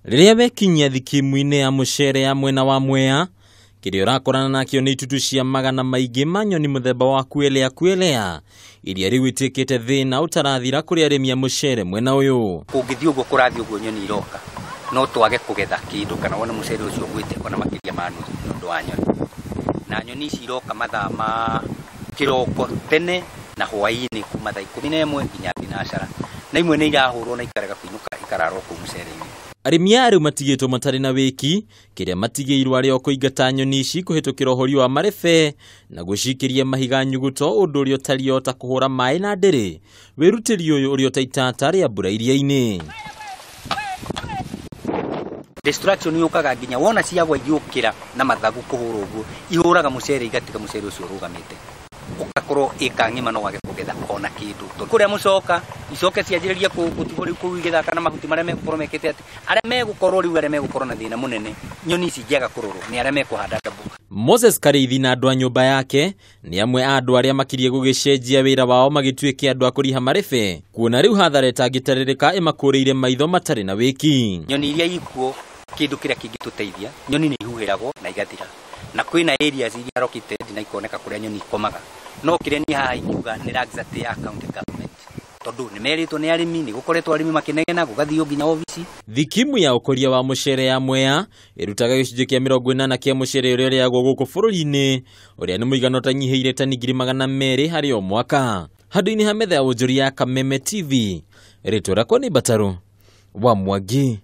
Rĩrĩa wekinyia thikimu-inĩ ya mũcere ya mwena wa Mwea, kĩrĩa ũrakorana nakĩo nĩ itutu cia magana maingĩ ma nyoni mũthemba wa kuelea kuelea, iria rĩu ituĩkĩte thĩna ũtarathira kũrĩ arĩmi a mũcere mwena ũyũ. Kũngĩthiĩ ũguo kũrathiĩ ũguo nyoni iroka, no twage kũgetha kĩndũ kana wone mũcere ũcio ũgwĩte ona makĩria ma nuthu nĩ ũndũ wa nyoni. Na nyoni ici iroka mathaa ma kĩroko tene na hwaĩ-inĩ kuma thaa 11 nginya thinacara, na imwe nĩ irahũrwo na ikarega kũinũka ikararwo kũu mũcere-inĩ. Arĩmi aya rĩu matigĩtwo matarĩ na wĩki, kĩrĩa matigĩirwo arĩ o kũingata nyoni ici kũhĩtũkĩra ũhũri wa marebe na gũcikĩria mahiga nyuguto, ũndũ ũrĩa ũtariĩ o ta kũhũra maĩ na ndĩrĩ. Wĩrutĩri ũyũ ũrĩ o ta itata rĩa mbura iria-inĩ. Destruction yũkaga nginya wona ciagwa igĩũkĩra na mathagu kũhũrwo ũguo, ihũraga mũcere igatiga mũcere ũcio ũrũgamĩte, ũgakorwo ĩka ng'ima no wage kũgetha ona kĩndũ. Tondũ kũrĩa mũcoka icoke cianjĩrĩrie gũtigwo rĩu kũu igĩthaka na mahuti marĩa megũkorwo mekĩte atĩ arĩa megũkorwo rĩu arĩa megũkorwo na thĩna mũnene nyoni ici ingĩaga kũrorwo nĩ arĩa mekũhanda ndabũ. Moses Karĩithi na andũ a nyũmba yake nĩ amwe a andũ arĩa makirie gũgĩcenjia wĩra wao magĩtuĩke andũ a kũriha marebe, kuona rĩu hathara ĩtangĩtarĩrĩka ĩmakũrĩire maitho matarĩ na wĩki. Nyoni iria ikuo kĩndũ kĩrĩa kĩngĩtũteithia, nyoni nĩ ihuhĩragwo na igathira, na kwĩna areas iria located na ikoneka kũrĩa nyoni ikomaga. No kĩrĩa niĩ haha ingiuga nĩ laxity ya county government, tondũ nĩ merĩtwo nĩ arĩmi, nĩ gũkoretwo arĩmi makĩnegena gũgathio nginya obici. Thikimu ya ũkũria wa mũcere ya Mwea ĩrutaga gĩcunjĩ kĩa 80 kĩa mũcere ũrĩa ũrĩagwo gũkũ bũrũri-inĩ, ũrĩa nĩ mũigana ũtanyihĩire tani 200,000 harĩ o mwaka. Handũ-inĩ ha metha ya wonjoria ya Kameme TV, rĩtwa rĩakwa nĩ Mbatarũ wa Mwangi.